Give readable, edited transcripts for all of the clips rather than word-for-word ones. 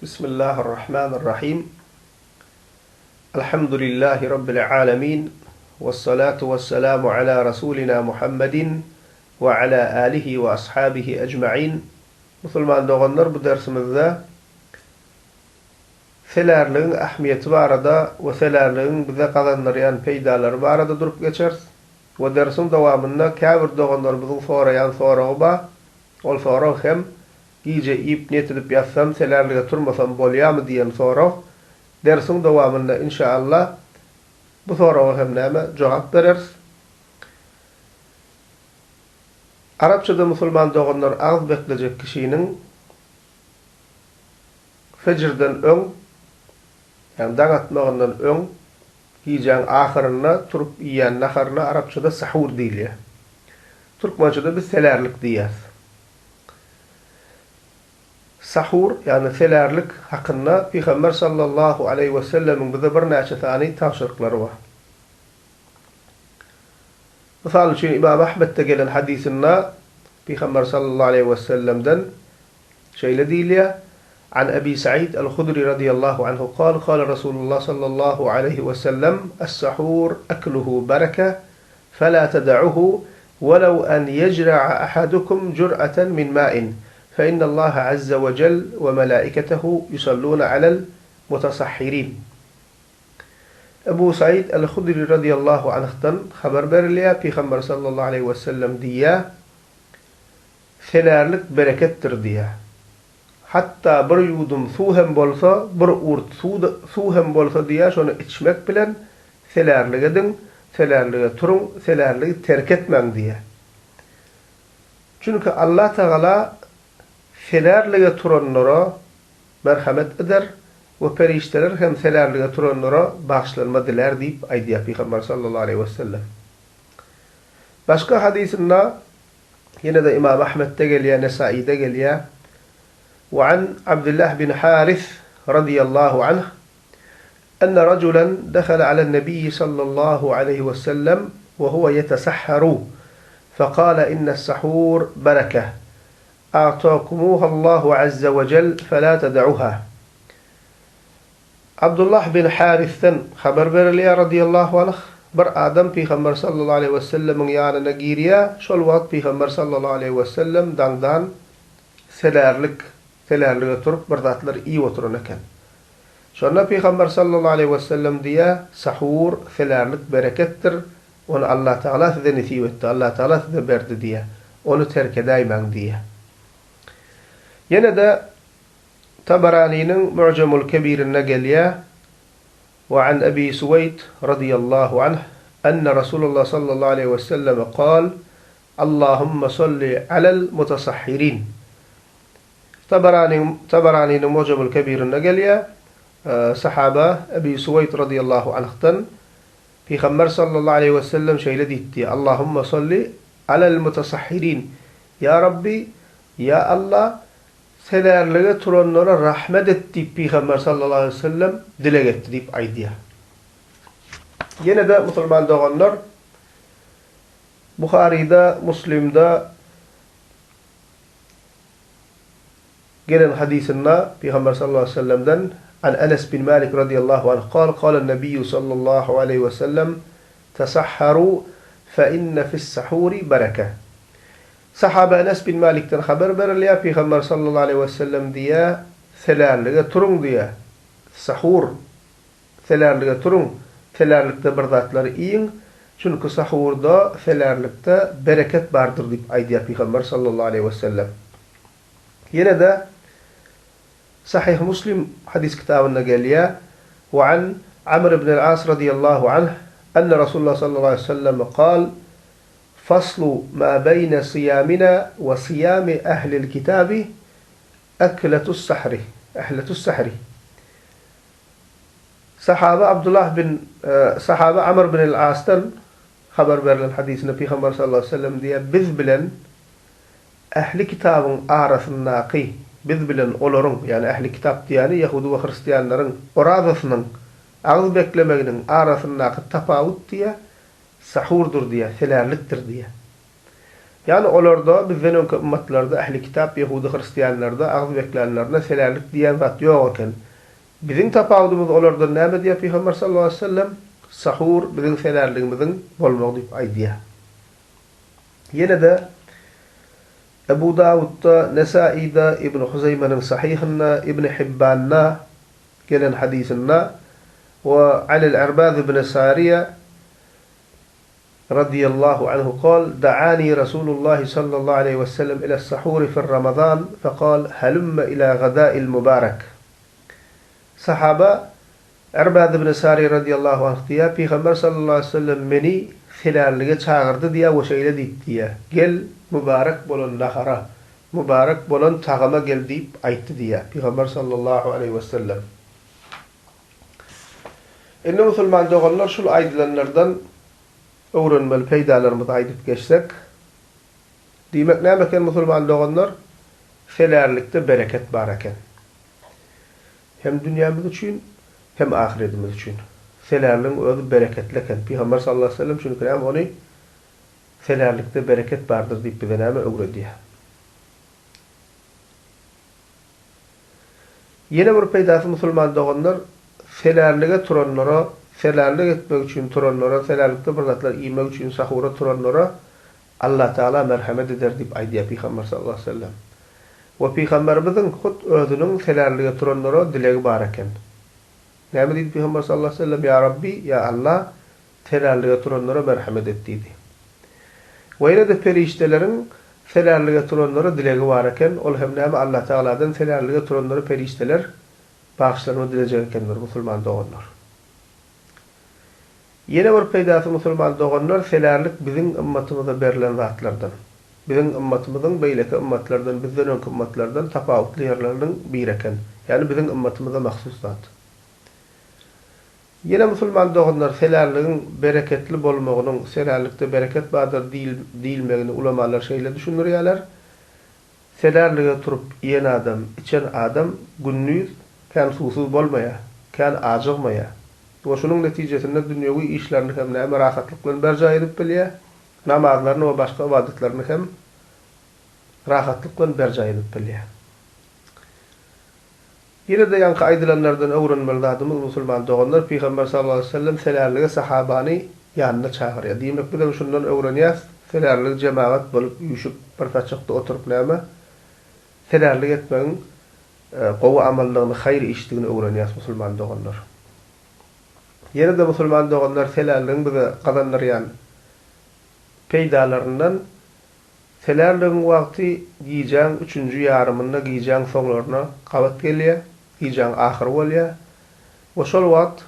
Bismillahir-Rahmanir-Rahim. Elhamdülillahi Rabbil alemin. Vessalatu vesselamu ala Rasulina Muhammedin we ala alihi we ashabihi ecmain. Musulman doganlar bu dersimizde selärligiň ähmiýeti barada we selärligiň bize gazandyrýan peýdalary barada durup geçeris. We dersiň dowamynda käbir doganlarymyzyň soraýan soragy bar. Ol sorag hem Gije iýip niýet edip ýatsam selärlige turmasam bolýamy diýen sorag. Dersiň dowamynda inşa-Allah bu soraga hem näme jogap bereris. Arapçada musulman doganlar agyz beklejek kişiniň fejrden öň, ýagny daň atmagyndan öň gijäň ahyrynda turup iýýän naharyna arapçada sahur diýilýär. Türkmençede biz selärlik diýýäs. Sahur, ýagny selärlik hakynda Pygamber sallallahu aleýhi wesellemiň bize birnäçe sany tabşyryklary bar. Mysal üçin, Ymam Ahmetde gelen hadysynda Pygamber sallallahu aleýhi wesellemden şeýle diýilýär, An Ebi Said el-Hudri radiyallahu anhu kal, kale Rasulullah sallallahu aleýhi wesellem, Es-sahur ekluhu bereke, fela teda'uhu, welew en yejra'a ahadukum jur'aten min ma'in, fe innallaha azze we jel we melaiketehu yusalluna alel mutasahhirin. Ebu Said el-Hudri radiyallahu anhdan habar berilýär, Pygamber sallallahu aleýhi wesellem diýýär, Selärlik bereketdir diýýär. Hatda bir ýuwdum suw hem bolsa, bir urt suw hem bolsa diýýär, şony içmek bilen selärlik ediň, selärlige turuň, selärligi terk etmäň diýýär. Çünki Allah Tagala selärlige turanlara merhemet eder we perişdeler hem selärlige turanlara bagyşlanma dilär diýip aýdýar Pygamber sallallahu aleýhi wesellem. Başga hadysynda ýene-de Ymam Ahmetde gelýär, Nesaide gelýär. Wa an Abdullah bin Haris radiyallahu anh Enne rajulen dehale alen-nebiyyi sallallahu aleýhi we sellem we huwe ýetesahharu, fekale innes-sahur berekeh, a'takumuhallahu azze we jel fela ted'uha. Abdullah bin Harisden habar berilýär radiyallahu anh, bir adam Pygamber sallallahu aleýhi we sellemiň ýanyna girýär, şol wagt Pygamber sallallahu aleýhi we sellem daňdan selärlik, selärlige turup bir zatlar iýip oturan eken. Şonda Pygamber sallallahu aleýhi wesellem diýýär, Sahur, selärlik bereketdir, ony Allatagala size nesip etdi, Allatagala size berdi diýýär. Ony terk edäýmäň diýýär. Ýene-de Tabaranynyň Mu'jamul Kebirinde gelýär, Wa an Ebi Suweýd radiyallahu anh, enne Rasulullah sallallahu aleýhi weselleme kal, Allahumma solli alel mutasahhirin. Tabaranyň Tabaranynyň Mu'jamul Kebirinde gelýär, sahaba Ebi Suweýd radyýallahu anhdan, Pygamber sallallahu aleýhi we sellem şeýle diýipdi, Allahumma solli alel mutasahhirin, Ýa Rabbi, ýa Allah, selärlige turanlara rahmet et diýip Pygamber sallallahu aleýhi we sellem dileg etdi diýip aýdýar. Ýene-de musulman doganlar, Buharyda, Muslimde, Gelen hadysynda Pygamber sallallahu aleýhi we sellemden, An Enes bin Malik radiyallahu anhu kal, kalen Nebiyyu sallallahu aleýhi we sellem, Tesahharu fe inne fis-sahuri bereke. Sahaba Enes bin Malikden habar berilýär, Pygamber sallallahu aleýhi we sellem diýýär, Selärlige turuň diýýär. Sahur, selärlige turuň, selärlikde bir zatlar iýiň, çünki sahurda, selärlikde bereket bardyr diýip aýdýar Pygamber sallallahu aleýhi we sellem. Ýene-de Sahyh Muslim hadys kitabynda gelýär, Wa an Amr ibn al-As radiyallahu anh, enne Rasulullah sallallahu aleýhi we sellem kal, Faslu ma beýne syýamina we syýami ahlil kitabi ekletus sahri, ehletus sahri. Sahaba Abdullah bin sahaba Amr bin al-Asdan habar berlen hadysynda Pygamber sallallahu aleýhi we sellem diýýär, Biz bilen Ähli kitabyň arasyndaky, biz bilen olaryň, ýagny ähli kitap diýýäni ýehudy we hristianlaryň orazasynyň, agyz beklemeginiň arasyndaky tapawut diýýär, sahurdyr diýýär, selärlikdir diýýär. Ýagny olarda, bizden öňki ymmatlarda, ähli kitap, ýehudy, hristianlarda agyz beklänlerinde selärlik diýen zat ýok eken. Biziň tapawudymyz olardan näme diýýär Pygamber sallallahu aleýhi we sellem? Sahur biziň selärligimiziň bolmagy diýip aýdýar. Ýene-de Ebu Dawudda, Nesaida, Ibn Huzeýmeniň Sahyhynda, Ibn Hibbanda gelen hadysynda we Anil Irbaz ibn Sariýe radiyallahu anhu kal, Da'ani Rasulullahi sallallahu aleýhi we sellem iles-sahuri fir-Ramazan, fekal, Halümme ila gada'il mubarek. Sahaba Irbad ibn Sari radiyallahu anh diýýär, Pygamber sallallahu aleýhi we sellem meni selärlige çagyrdy diýýär we şeýle diýip diýýär, Gel, mübarek bolan nahara, mübarek bolan tagama gel diýip aýtdy diýýär, Pygamber sallallahu aleýhi we sellem. Indi musulman doganlar şul aýdylanlardan öwrenmeli peýdalarymyzy aýdyp geçsek. Diýmek näme eken musulman doganlar? Selärlikde bereket bar eken. Hem dünýämiz üçin, hem ahyretimiz üçin. Selärligiň özi bereketli eken. Pygamber sallallahu aleýhi we sellem çünki näme ony Selärlikde bereket bardyr diýip bize näme öwredýär. Ýene bir peýdasy musulman doganlar selärlige turanlara, selärlik etmek üçin turanlara, selärlikde bir zatlar iýmek üçin sahura turanlara Allatagala merhemet eder diýip aýdýar Pygamber sallallahu aleýhi we sellem. We Pygamberimiziň hut özüniň selärlige turanlara dilegi bar eken. Näme diýdi Pygamber sallallahu aleýhi we sellem, Ýa Rabbi, ýa Alla, selärlige turanlara merhemet et diýdi. We ýene-de perişdeleriň selärlige turanlara dilegi bar eken, ol hem näme Allatagaladan selärlige turanlara perişdeler bagyşlanma dilejek ekenler musulman doganlar. Ýene bir peýdasy musulman doganlar selärlik biziň ymmatymyza berlen zatlardan. Biziň ymmatymyzyň beýleki ymmatlardan bizden öňki ymmatlardan tapawutly ýerleriniň biri eken. Ýagny biziň ymmatymyza mahsus zat. Ýene musulman doganlar selärligiň bereketli bolmagynyň selärlikde bereket bardyr diýilmegini ulamalar şeýle düşündirýärler, Selärlige turup iýen adam, içen adam gündiz kän suwsuz bolmaýar, kän ajygmaýar. We şunuň netijesinde dünýewi işlerini hem näme rahatlyk bilen berjaý edip bilýär, namazlaryny we başga ybadatlaryny hem rahatlyk bilen berjaý edip bilýär. Ýene-de ýaňky aýdylanlardan öwrenmeli zadymyz musulman doganlar Pygamber sallallahu aleýhi we sellem selärlige sahabany ýanyna çagyrýar. Diýmek bizem şundan öwrenýäs, selärligi jemagat bolup üýşüp bir saçakda oturyp näme selärlik etmegiň gowy amaldygyny haýyr işdigini öwrenýäs musulman doganlar. Ýene-de musulman doganlar selärligiň bize gazandyrýan peýdalaryndan Selärligiň wagty gijäň üçünji ýarymynda gijäň soňlaryna gabat gelýär, gijäň ahyry bolýar we şol wagt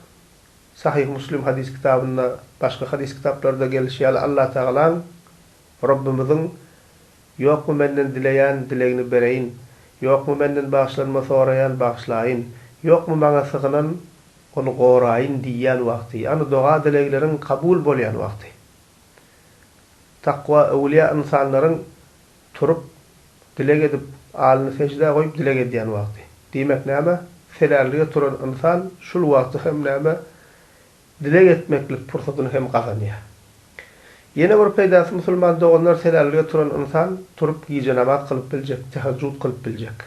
Sahyh Muslim hadys kitabynda, başga hadys kitaplarda gelişi ýaly Allatagalaň, Robbymyzyň, Ýokmy menden dileýän, dilegini bereýin, ýokmy menden bagyşlanma soraýan, bagyşlaýyn, ýokmy maňa sygynan, ony goraýyn diýýän wagty, ýagny doga-dilegleriň kabul bolýan wagty. Takwa öwülýä ynsanlaryň turup, dileg edip, alyny seždä goýup dileg edýän wagty. Diýmek näme? Selärlige turan ynsan şul wagty hem näme? Dileg etmeklik pursadyny hem gazanýar. Ýene bir peýdasy musulman doganlar selärlige turan ynsan turup gije namaz kylyp biljek, tehejjud kylyp biljek.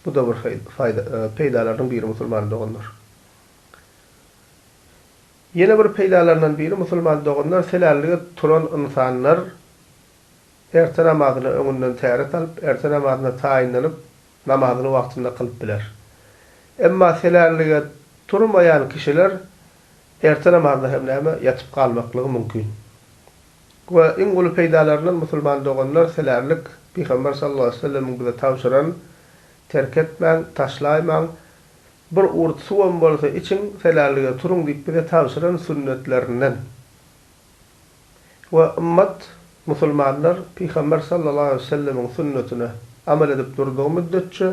Bu-da bir peýdalarynyň biri musulman doganlar. Ýene bir peýdalaryndan biri musulman doganlar selällige turan ynsanlar erte namazyna öňünden täret alyp, erte namazyna taýynlanyp, namazyny wagtynda kylyp biler. Emma selällige turmaýan kişiler erte namazynda hem näme ýatyp galmaklygy mümkin. We iň uly peýdalaryndan musulman doganlar selärlik Pygamber sallallahu aleýhi we sellemiň bize tabşyran terk etmäň, taşlaýmaň, Bir urt suwam bolsa içiň, selärlige turuň diýip bize tabşyran sünnetlerinden. We ymmat, musulmanlar, Pygamber sallallahu aleýhi we sellemiň sünnetine amal edip durdugy müddetçe,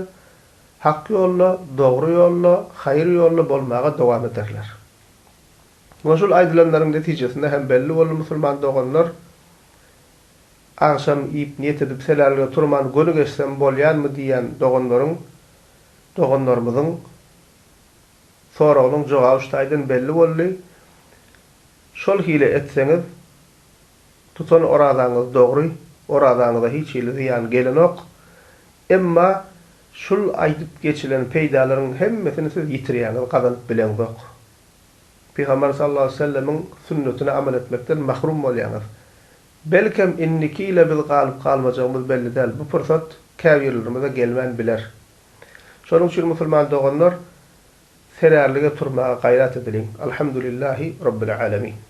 hak ýolda, dogry ýolda, haýyr ýolda bolmaga dowam ederler. We şul aýdylanlaryň netijesinde hem belli boldy musulman doganlar, agşam iýip niýet edip selärlige turman göni geçsem bolýanmy diýýän doganlaryň Doganlarymyzyň soragynyň jogaby şu taýdan belli boldy. Şol hile etseňiz, tutan orazaňyz dogry. Orazaňyza hiç hili zyýan gelenok. Emma şul aýdyp geçilen peýdalaryň hemmesini siz ýitirýäňiz, gazanyp bileňzok. Pygamber sallallahu aleýhi we sellemiň sünnetine amal etmekden mahrum bolýaňyz. Belkem indiki ýyla biz galyp galmajagymyz belli däl. Bu pursat käbirlerimize gelmän biler. Şonuň üçin musulman doganlar serärlige turmaga gaýrat edeliň. Alhamdulillahi Rabbil alemin.